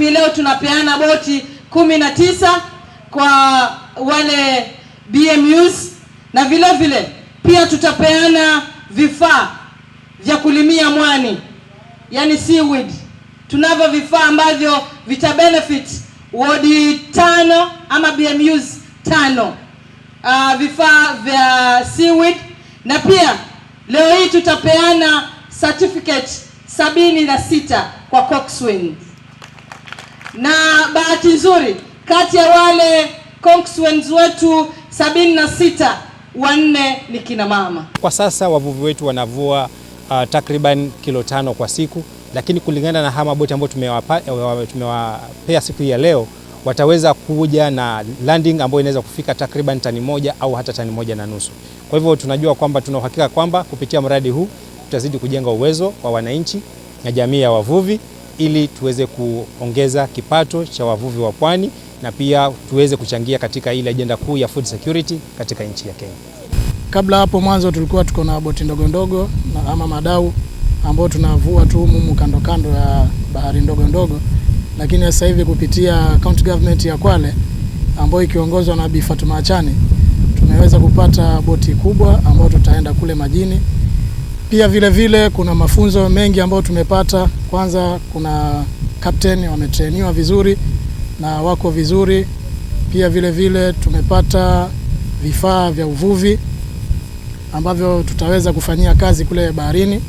Rasmi leo tunapeana boti 19 kwa wale BMUs na vile vile pia tutapeana vifaa vya kulimia mwani, yani seaweed. Tunavyo vifaa ambavyo vita benefit wodi tano ama BMUs tano, vifaa vya seaweed, na pia leo hii tutapeana certificate 76 kwa coxswains. Na bahati nzuri kati ya wale coxswains wetu 76, wanne ni kina mama. Kwa sasa wavuvi wetu wanavua takriban kilo 5 kwa siku, lakini kulingana na haya maboti ambayo tumewapea siku hii ya leo wataweza kuja na landing ambayo inaweza kufika takriban tani 1 au hata tani 1.5. Kwa hivyo tunajua kwamba tuna uhakika kwamba kupitia mradi huu tutazidi kujenga uwezo wa wananchi na jamii ya wavuvi ili tuweze kuongeza kipato cha wavuvi wa pwani na pia tuweze kuchangia katika ile ajenda kuu ya food security katika nchi ya Kenya. Kabla hapo mwanzo tulikuwa tuko na boti ndogo ndogo na ama madau ambao tunavua tu humu kando kando ya bahari ndogo ndogo, lakini sasa hivi kupitia county government ya Kwale ambayo ikiongozwa na Bi Fatuma Achani tumeweza kupata boti kubwa ambayo tutaenda kule majini. Pia vile vile kuna mafunzo mengi ambayo tumepata. Kwanza kuna captain wametrainiwa vizuri na wako vizuri. Pia vile vile tumepata vifaa vya uvuvi ambavyo tutaweza kufanyia kazi kule baharini.